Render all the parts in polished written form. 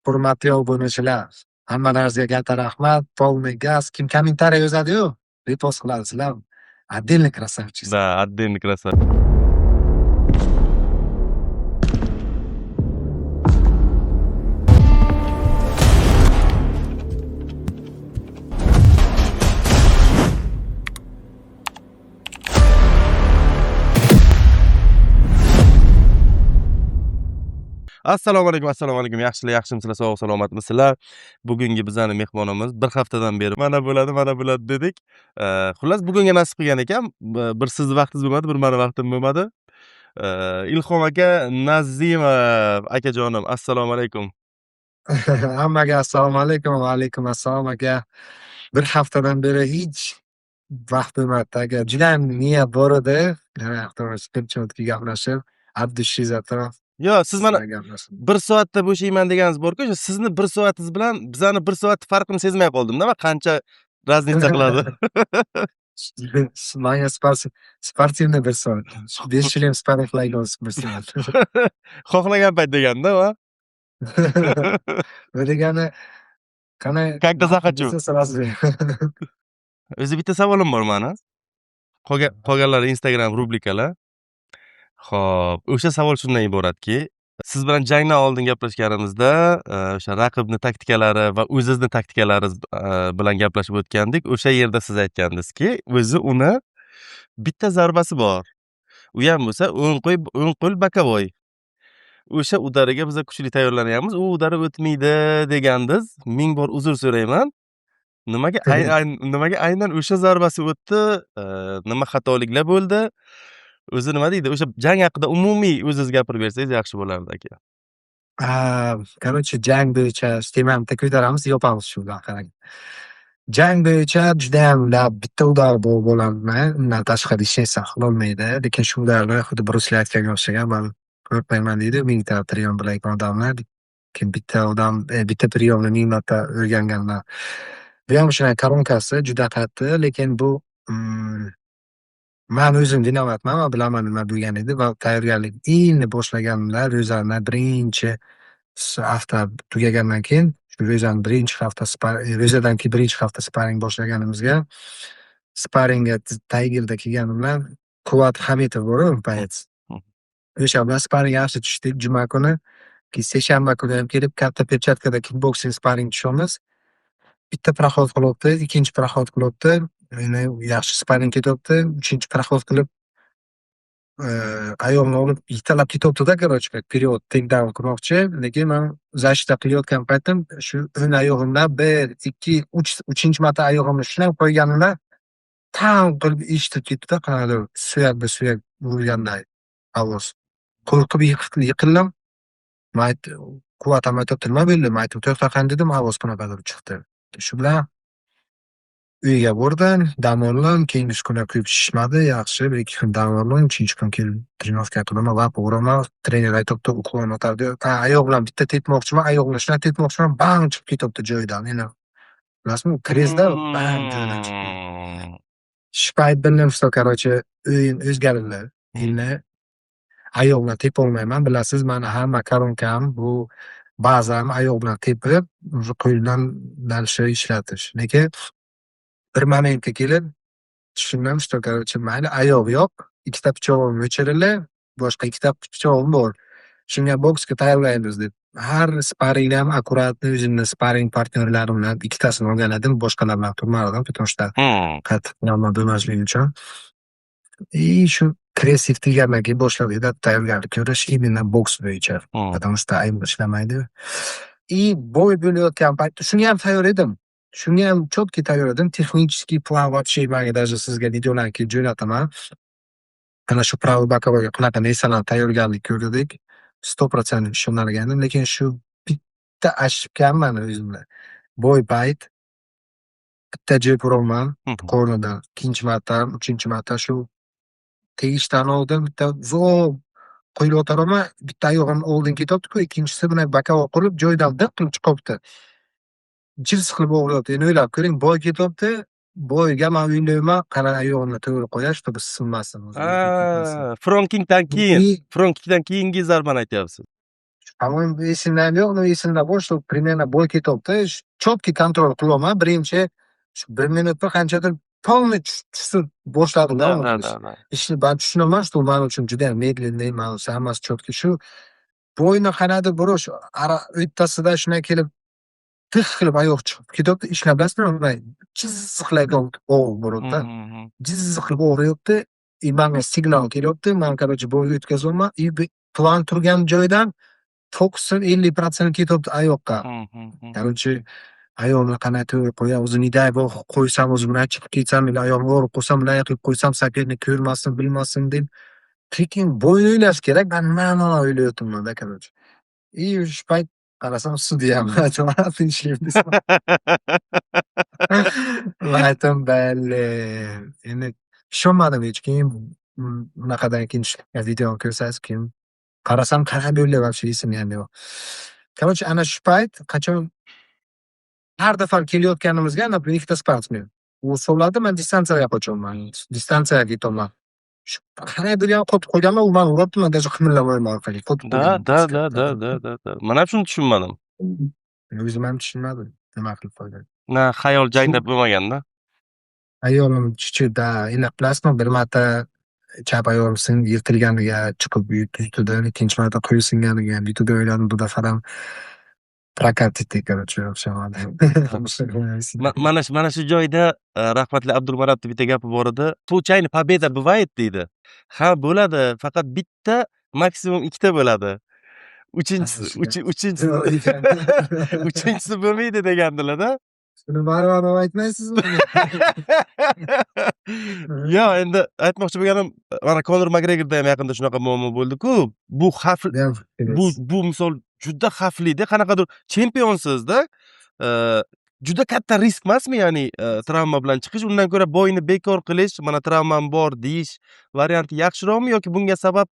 Hurmatli obunachilar, hammalaringizga katta rahmat. Полный газ. Kim комментарий yozadi-yu, репост qiladi. Sizlar отдельный красавчик. Да, отдельный красавчик. Assalomu alaykum, assalomu alaykum. Yaxshilar, yaxshimisizlar, sog' salomatmisizlar? Bugungi bizani mehmonimiz bir haftadan beri mana bo'ladi, mana bo'ladi dedik. Xullas, bugunga nasib qilgan ekan. Bir sizni vaqtingiz bo'lmadi, bir mani vaqtim bo'lmadi. Ilhom aka Nazimov akajonim, assalomu alaykum. Hammaga assalomu alaykum. Va alaykum assalom, aka. Bir haftadan beri hech vaqt bo'lmadi, aka. Judayam niyat bor edi. Chiqib gaplashib, от души зато. Yo, siz mana Gaplashib. bir soatda bo'shayman deganingiz borku, o'sha sizni bir soatingiz bilan bizani bir soat farqini sezmay qoldim-da, man qancha разница qiladi. Manga спортивный bir soat. 5 yil ham sparing qiladigan bir soat. Xohlagan payt deganda, va? Bu degani qanday Когда захочу. desa сразу. O'zi bitta savolim bor mani. Qolganlari Instagram rubrikalar. Xo'p, o'sha savol shundan iboratki, siz bilan jangdan oldin gaplashganimizda, o'sha raqibni taktikalari va o'zizni taktikalaringiz bilan gaplashib o'tgandik. O'sha yerda siz aytgandingizki, o'zi uni bitta zarbasi bor. U ham bo'lsa o'ng qo'l боковой. O'sha удар iga biza kuchli tayyorlanyapmiz. U удар i o'tmaydi degandiz. Ming bor uzr so'rayman. Nimaga aynan o'sha zarbasi o'tdi? Nima xatoliklar bo'ldi? O'zi nima deydi? O'sha jang haqida umumiy o'zingiz gapirib bersangiz yaxshi bo'lardi, aka. Короче, jang bo'yicha temani bitta ko'taramiz, yopamiz shu bilan, qarang. Jang bo'yicha judayam bitta удар bo'ladi, undan tashqari hech narsa qilolmaydi. Lekin shu удар ni xuddi Brus Li aytganga o'xshagan, man qo'rqmayman deydi, mingta приём biladigan odamlar. Keyin bitta odam bitta приём ni ming marta o'rganganlar. Bu ham shunaqa, коронка si juda qattiq, lekin bu man o'zim виноват man, man bilaman nima bo'lgan edi va tayyorgarlik endi boshlaganimda, ro'zani birinchi hafta tugagandan keyin, shu ro'zani birinchi hafta, ro'zadan keyin birinchi hafta sparing boshlaganimizga, sparingga Taygerda kelganimda Quvvat Hamitov bor-u, боец. O'sha bilan sparing yaxshi tushdik juma kuni. Keyin seshanba kuni ham kelib katta перчатка da kickboxing sparing tushamiz. Bitta проход qilyapti, ikkinchi проход qilyapti. Endi yaxshi sparing ketyapti. Uchinchi проход qilib, oyog'ini olib italab ketyapti-da, короче, как вперед takedown qilmoqchi. Lekin man защита qilayotgan paytim shu o'ng oyog'imdan bir, ikki, uch, uchinchi marta oyog'imni ushlab qo'yganimda tang qilib eshitilib ketdi-da, qanaqadir suyak bir suyak urilganday ovoz. Qo'rqib yiqildim. Man Quvvat ham aytyapti, nima bo'ldi? Man aytdim, to'xta dedim, ovoz qanaqadir chiqdi. Shu bilan uyga bordim, dam oldim. Keyingi kuni ko'p shishmadi, yaxshi, bir ikki kun dam oldim. Uchinchi kun kelib тренировка qilaman, лапа uraman. Trener aytyapti, uklon otardi. Ha, oyoq bilan bitta tepmoqchiman, oyoq bilan shunday tepmoqchiman, bang chiqib ketyapti joyidan. Endi bilasizmi, крест da bang joyidan chiqib ketdi. Shu payt bildim, что, короче, o'yin o'zgarildi. Endi oyoq bilan tepolmayman. Bilasiz, mani hamma коронка m, bu bazam oyoq bilan tepib, уже qo'l bilan дальше ishlatish. Lekin bir momentga kelib tushundim, что, короче, mayli, oyoq yo'q, ikkita pichog'im o'chirildi, boshqa ikkita pichog'im bor. Shunga boksga tayyorlaymiz deb. Har sparingni ham аккуратно o'zimni sparing partnyorlarim bilan ikkitasini olgan edim, boshqalar bilan turmadim, потому что qattiq travma bo'lmasligi uchun. И shu крест yiqilgandan keyin boshladik tayyorgarlik ko'rish именно boks bo'yicha. Потому что ayb ishlamaydi. И бой bo'layotgan paytda shunga ham tayyor edim. Shunga ham четкий tayyor edim. Технический план вообще manga даже sizga videolarni keyin jo'nataman. Ana shu правый боковой ga qanaqa narsalarni tayyorgarlik ko'rdik. 100% ishonargandim, lekin shu bitta ошибка m mani o'zimda. Бой payt bitta jeb uraman qornidan. Ikkinchi marta, uchinchi marta shu tegishdan oldin bitta uzoq qo'yib, bitta oyog'im oldin ketyapti-ku, ikkinchisi bilan боковой qilib joyidan diq qilib chiqyapti. Jirs qilib og'riyapti. Endi o'ylab ko'ring, бой ketyapti. Бой ga man o'ylayman, qanaqa oyog'imni to'g'ri qo'yash, чтобы sinmasin. Ha, front kickdan keyin, front kickdan keyingi zarbani aytyapsiz. По-моему, esimda ham yo'q, но esimda bor, что примерно бой ketyapti. Четкий контроль qilyapman. Birinchi shu bir minutda qanchadir полный tushib boshladim. Да, да, да, да. Ishni man tushunaman, что man uchun judayam медленный, man hammasi четкий. Shu бой ni qanaqadir burish ara o'rtasida shunday kelib tiq qilib oyoq chiqib ketyapti. Ishlar, bilasizmi, jizz qilib og'riq bo'ladi-da. Jizz qilib og'riyapti. И manga signal kelyapti. Man, короче, бой o'tkazyapman. И plan turgan joydan 90-50% ketyapti oyoqqa. Короче, oyog'imni qanday to'g'ri qo'yay, o'zi, не дай бог, qo'ysam, o'zi bilan chiqib ketsam или oyog'imga og'rib qolsam, bunday qilib qo'ysam, соперник ko'rmasin, bilmasin deb. Lekin бой ni o'ylash kerak, man nimani o'ylayapman-da, короче. И shu payt qarasam, sudyam tinchlik desam. Man aytdim, блин, endi ishonmadim hech. Keyin bunaqadan keyin videoni ko'rsangiz, keyin qarasam, qanaqa bo'ldi, вообще esimda ham yo'q. Короче, ana shu payt qachon har safar kelayotganimizga, например, ikkita sportsmen. U soladi, man distansiyaga qochyapman. Distansiyaga ketyapman. Shu qandaydir ham qotib qolganman, u mani uryapti, man даже qimirlamayman orqaga. Qotib Да, qolganman. да. Man ham shuni tushunmadim. O'zim ham tushunmadim, nima qilib qo'ygan. Na xayol jangda bo'lmaganda. Ayolim да, iliq, bilasizmi, bir marta chap oyog'im sinib yirtilganiga chiqib yutdi, ikkinchi marta qo'l singaniga ham yutdi, o'yladim, bu safar ham прокатит, короче, o'xshamadi. Mana shu joyda rahmatli Abdulmanapni bitta gapi bor edi. "Случайно победа бывает", deydi. Ha, bo'ladi, faqat bitta, maksimum ikkita bo'ladi. Uchinchisi uchinchisi bo'lmaydi degandilar-da. Shuni baribir aytmaysizmi? Yo'q, endi aytmoqchi bo'lganim, mana Konor Makgregorda ham yaqinda shunaqa muammo bo'ldi-ku. Bu xavf, bu misol juda xavfli-da, qanaqadir chempionsizda, juda katta risk emasmi, ya'ni travma bilan chiqish? Undan ko'ra бой ni bekor qilish, mana travmam bor deyish varianti yaxshiroqmi yoki bunga sabab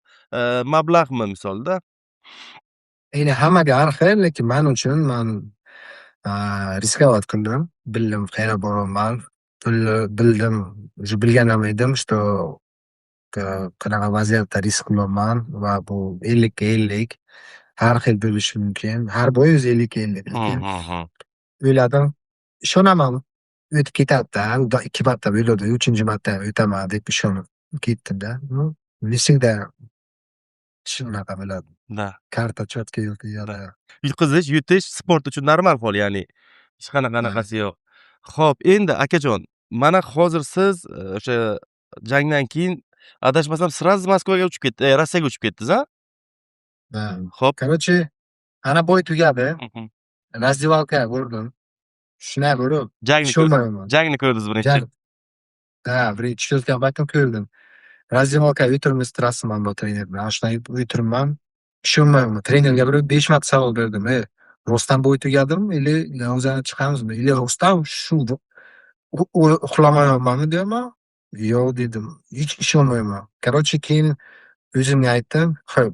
mablag'mi misolda? Endi hammaga har xil, lekin man uchun man рисковать qildim. Bildim, qayerga boryapman. Pulni bildim, уже bilgan ham edim, что qanaqa vaziyatda risk qilyapman va bu 50:50, har xil bo'lishi mumkin. Har бой o'zi 50:50, lekin o'yladim, ishonaman, o'tib ketadi-da, ikki marta bo'ladi, uchinchi marta ham o'taman deb ishonib ketdim-da. Ну, не всегда shunaqa bo'ladi. Karta четко yoki yo'q. Yutqizish, yutish sport uchun normal hol, ya'ni hech qanaqa anaqasi yo'q. Xo'p, endi, akajon, mana hozir siz o'sha jangdan keyin, adashmasam, сразу Moskvaga uchib ketdi, Rossiyaga uchib ketdingiz, a? Да. Xo'p. Короче, ana бой tugadi. Раздевалка ga bordim. Shunday bo'lib, Jangni ishonmayapman. Jangni ko'rdingiz birinchi. Jang. Да, birinchi tushayotgan paytim ko'rdim. Раздевалка ga o'tiribmiz, trassaman bu trener bilan. Shunday o'tiribman. Ishonmayapman. Trenerga bir besh marta savol berdim. "E, rostdan бой tugadimi или o'zini chiqamizmi? Или rostdan shu uxlamayapmanmi?" deyapman. "Yo'q", dedim. Hech ishonmayapman. Короче, keyin o'zimga aytdim. "Xo'p,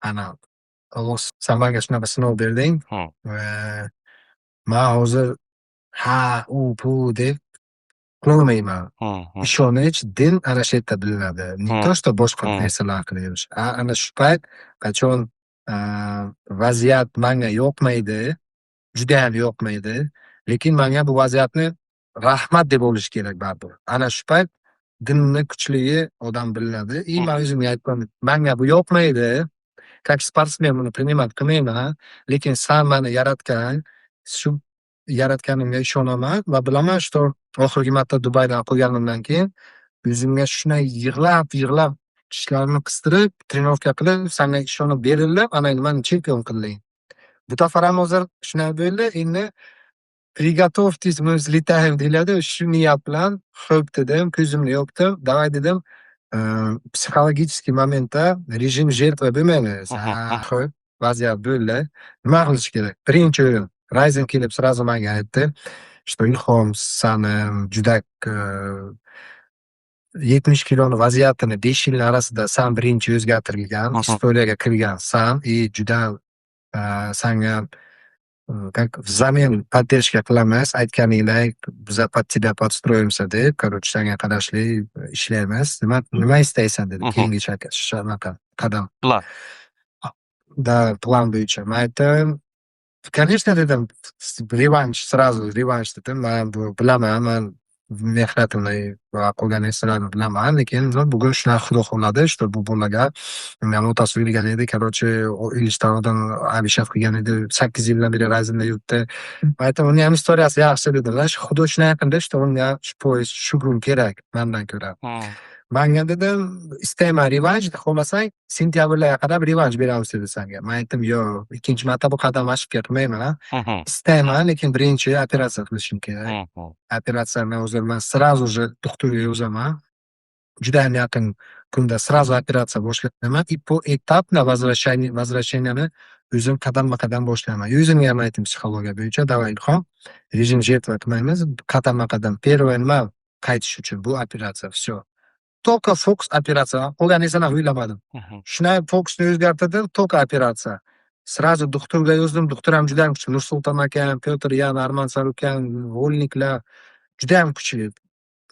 ana Alloh, san menga shunaqa sinov berding. Man hozir ha, u, bu deb qilolmayman. Ishonch, din ana shu yerda bilinadi. Не то, что boshqa narsalar qilaverishh. Ana shu payt qachon vaziyat manga yoqmaydi, judayam yoqmaydi, lekin manga bu vaziyatni rahmat deb olish kerak baribir. Ana shu payt dinni kuchligi odam bilinadi. И man o'zimga aytdim, manga bu yoqmaydi. Как sportsmen buni принимать qilmayman, lekin san mani yaratgan, shu yaratganimga ishonaman va bilaman, что oxirgi marta Dubaydan qolganimdan keyin o'zimga shunday yig'lab yig'lab, tishlarimni qistirib, тренировка qilib, sanga ishonib berilib, ana endi mani chempion qilding. Bu safar ham hozir shunday bo'ldi. Endi "Приготовьтесь, мы взлетаем" deyiladi. Shu niyat bilan xo'p dedim, ko'zimni yopdim. Давай, dedim, психологический momentda режим жертва bo'lmaymiz. Xo'p, vaziyat bo'ldi. Nima qilish kerak? Birinchi o'yin Rizin kelib сразу menga aytdi, что Ilhom, sani juda 70 kiloni vaziyatini 5 yil orasida san birinchi o'zgartirilgan, история ga kirgan san и juda sanga как взамен поддержка qilamiz, aytganingdek, biza под тебя подстроимся deb, короче, sanga qarashli ishlaymiz. Nima istaysan, dedi, keyingi shunaqa qadam. Plan. Да, plan bo'yicha. Man aytdim, конечно, dedim, revansh, сразу revansh dedim. Man bu bilaman, man mehnatimni va qolgan narsalarni bilaman, lekin bugun shunaqa xudo xohladi, что bu bolaga uni otasi o'lgan edi, короче, o'lishdan oldin обещать qilgan edi, 8 yildan beri Rizinda yuribdi. Man aytdim, uni ham история si yaxshi dedim. Xudo shunaqa qildi, что unga shu пояс shu kun kerak mandan ko'ra. Manga dedim, istayman revansh, xohlasang, sentyabrlarga qadar revansh beramiz dedi sanga. Man aytdim, yo'q, ikkinchi marta bu qadam ошибка qilmayman. Istayman, lekin birinchi operatsiya qilishim kerak. Operatsiyani o'zi man сразу же doktorga yozaman. Judayam yaqin kunda сразу operatsiya boshlayman и поэтапно возвращение ni o'zim qadamma qadam boshlayman. O'zimga ham aytdim psixologiya bo'yicha, давай, Ilhom, режим жертва qilmaymiz, qadamma qadam. Первый nima qaytish uchun bu operatsiya, всё. Только fokus operatsiya. Qolgan narsalarni o'ylamadim. Shunday fokusni o'zgartirdim, только operatsiya. Сразу doktorga yozdim, doktor ham judayam kuchli. Nursulton akam, Pyotr Yan, Arman Sarukyan, Volniklar judayam kuchli.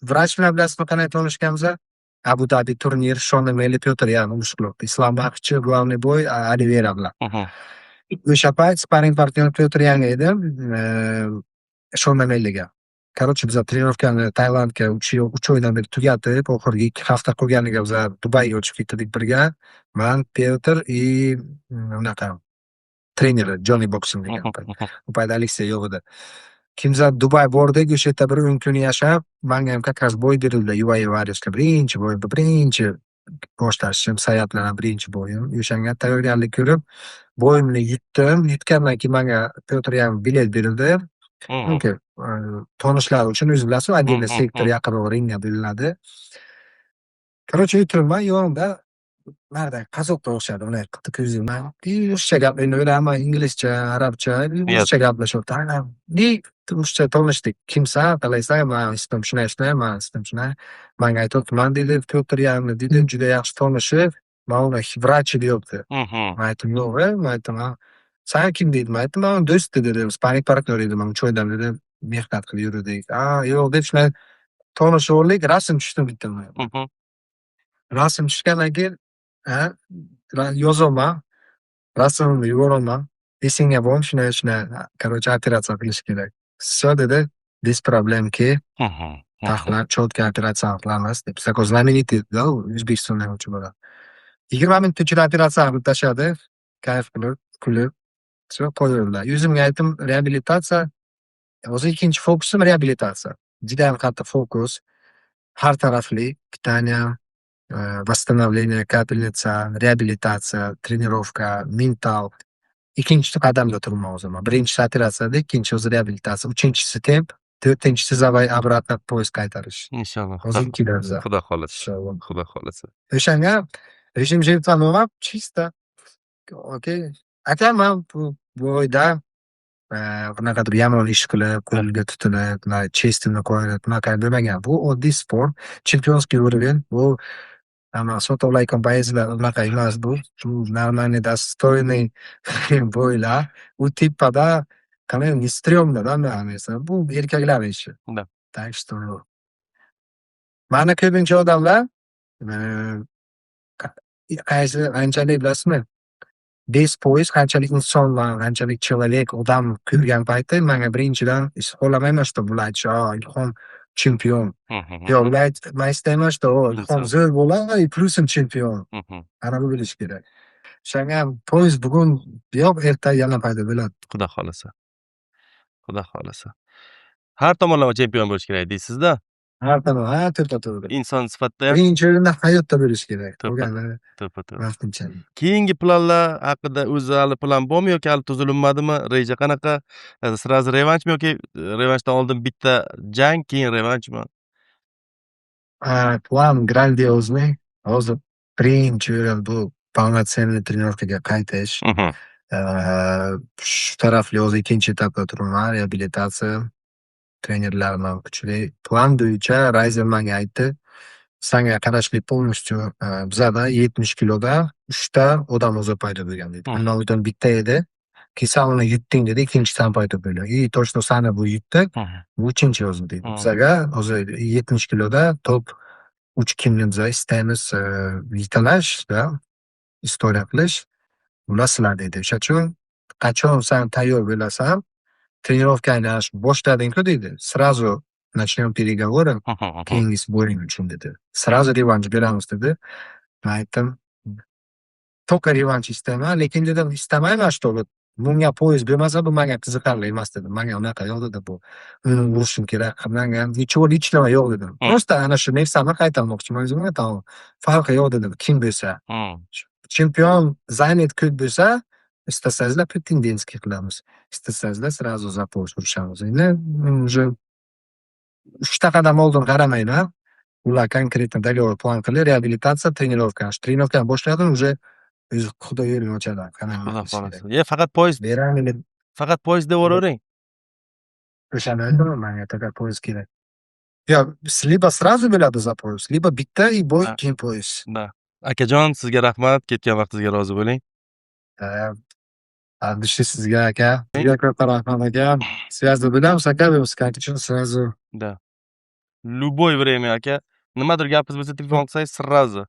Vrach bilan bilasizmi qanday tanishganmiz? Abu Dabi turnir, Shon O'Meli, Pyotr Yan urush qilyapti. Islom Maxachev главный бой Olivera bilan. O'sha payt спарринг партнёр Pyotr Yanga edi, Shon O'Meliga. Короче, biza тренировка ni Tailandga 3 oydan beri tugatib, oxirgi 2 hafta qolganiga biza Dubayga uchib ketdik birga. Man, Pyotr и unaqa treneri Johnny Boxing degan payt. U payt Aleksey yo'q edi. Kimsa Dubay bordik, o'sha yerda bir 10 kun yashab, manga ham как раз бой berildi UAE Warriorsga birinchi бой, birinchi boshlashim, Sayat bilan birinchi бой im. O'shanga tayyorgarlik ko'rib, бой imni yutdim. Yutgandan keyin manga Pyotr Yan bilet berildi. Chunki tanishlar uchun, o'zi bilasiz, отдельный sektor yaqinroq ringga beriladi. Короче, o'tiribman yonimda narida qozoqqa o'xshadi, bunday qildi ko'zi bilan. Ruscha gaplayveraman, inglizcha, arabcha, ruscha gaplashyapti. И ruscha tanishdik. Kimsan, qalaysan? Man ismim shunday shunday, man ismim shunday. Manga aytyapti, man deydi, Pyotr Yanni deydi, juda yaxshi tanishib, man uni vrachi deyapti. Man aytdim, yo'q, man aytdim, san kim deydi, man aytdim, man uni do'sti dedim, спарринг партнёр edim, man 3 oydan beri mehnat qilib yurdik. A, yo'q deb shunday tanishib oldik, rasm tushdim bitta. Rasm tushgandan keyin yozyapman, rasmimni yuboryapman. Esingga bormi, shunday shunday, короче, operatsiya qilish kerak. Всё, dedi, без проблем kel. Taxlab, четко operatsiyani qilamiz deb. Такой знаменитый да, O'zbekistonda o'sha bola. 20 minut ichida operatsiyani qilib tashladi. Kayf qilib, kulib, всё, qo'ydilar. Yuzimga aytdim, reabilitatsiya. O'zi ikkinchi fokusim reabilitatsiya. Judayam qattiq fokus. Har tarafli питание, восстановление, капельница, reabilitatsiya, тренировка, mental. Ikkinchi qadamda turibman o'zim. Birinchisi operatsiyada, ikkinchisi o'zi reabilitatsiya, uchinchisi temp, to'rtinchisi давай обратно пояс qaytarish. Inshaalloh. Hozir ikkida biza. Xudo xohlasa. Inshaalloh. Xudo xohlasa. O'shanga режим жертва nima? Чисто. Okey. Aka, man bu бой da qanaqadir yomon ish qilib, qo'lga tutilib, честь imni qo'yib, bunaqa bo'lmagan. Bu oddiy sport. Чемпионский уровень. Bu sotib boyazlar unaqa emas bu. Bu нормальный, достойный бой lar. U tepada qanday не стрёмно да narsa. Bu erkaklar ishi. Да. Так что mani ko'pincha odamlar qaysi qanchalik bilasizmi? Без пояс qanchalik insonman, qanchalik человек, odam ko'rgan payti manga birinchidan xohlamayman, что bular aytishi, Ilhom chempion. Yo'q, ular man istayman, что Ilhom zo'r bola и плюсом chempion. Ana bu bo'lishi kerak. O'shanga ham пояс bugun yo'q, erta yana paydo bo'ladi. Xudo xohlasa. Xudo xohlasa. Har tomonlama chempion bo'lish kerak deysizda. Har tomonlama, ha, to'ppa-to'g'ri. Inson sifatida ham. Birinchi o'rinda hayotda bo'lishi kerak. To'ppa Qolgani to'ppa-to'g'ri. vaqtinchalik. Keyingi planlar haqida o'zi hali plan bormi yoki hali tuzilinmadimi? Reja qanaqa? Сразу revanshmi yoki revanshdan oldin bitta jang, keyin revanshmi? Plan грандиозный. Hozir birinchi o'rin bu полноценный тренировка ga qaytish. Shu tarafli hozir ikkinchi etapda turibman, reabilitatsiya. Trenerlarim ham kuchli. Plan bo'yicha Rayzer manga aytdi. Sanga qarashli полностью bizada 70 kiloda uchta odam o'zi paydo bo'lgan dedi. Undan oldin bitta edi. Keyin san uni yutding dedi, ikkinchisi ham paydo bo'ldi. И то, что sani bu yutdi, bu uchinchi o'zi deydi. Bizaga hozir 70 kiloda top uch kimni biza istaymiz yetalash, да, история qilish. Ular sizlar deydi. O'sha uchun qachon san tayyor bo'lasan, тренировка ni boshlading-ku deydi. Сразу начнем переговоры keyingi бой ing uchun dedi. Сразу revansh beramiz dedi. Man aytdim, только revansh istayman, lekin dedim, istamayman, что вот bunga пояс bo'lmasa, bu menga qiziqarli emas dedim. Manga unaqa yo'q dedi bu. Uni urishim kerak, manga ничего личного yo'q dedim. Просто ana shu narsamni qaytarmoqchiman o'zimga, tamom. Farqi yo'q dedim, kim bo'lsa. Chempion занят ko'p bo'lsa, istasangizlar претендентский qilamiz. Istasangizlar, сразу за пояс urishamiz. Endi уже uchta qadam oldin qaramayman. Ular конкретно договор, plan qilib, reabilitatsiya, тренировка. Shu тренировка ni boshladim, уже o'zi Xudo yo'lini ochadi. Qanaqa Xudo qilish kerak. xohlasa. Ye, faqat пояс Berami. Faqat пояс devoravering. O'shani aytaman, manga только пояс kerak. Yo, либо сразу bo'ladi за пояс, либо bitta и бой, keyin пояс. Да. Akajon, sizga rahmat, ketgan vaqtingizga rozi bo'ling. От души sizga, aka. Sizga katta rahmat, aka. Связь da bo'lamiz, aka, как сразу. Да. Любой время, aka. Nimadir gapingiz bo'lsa, telefon qilsangiz, сразу.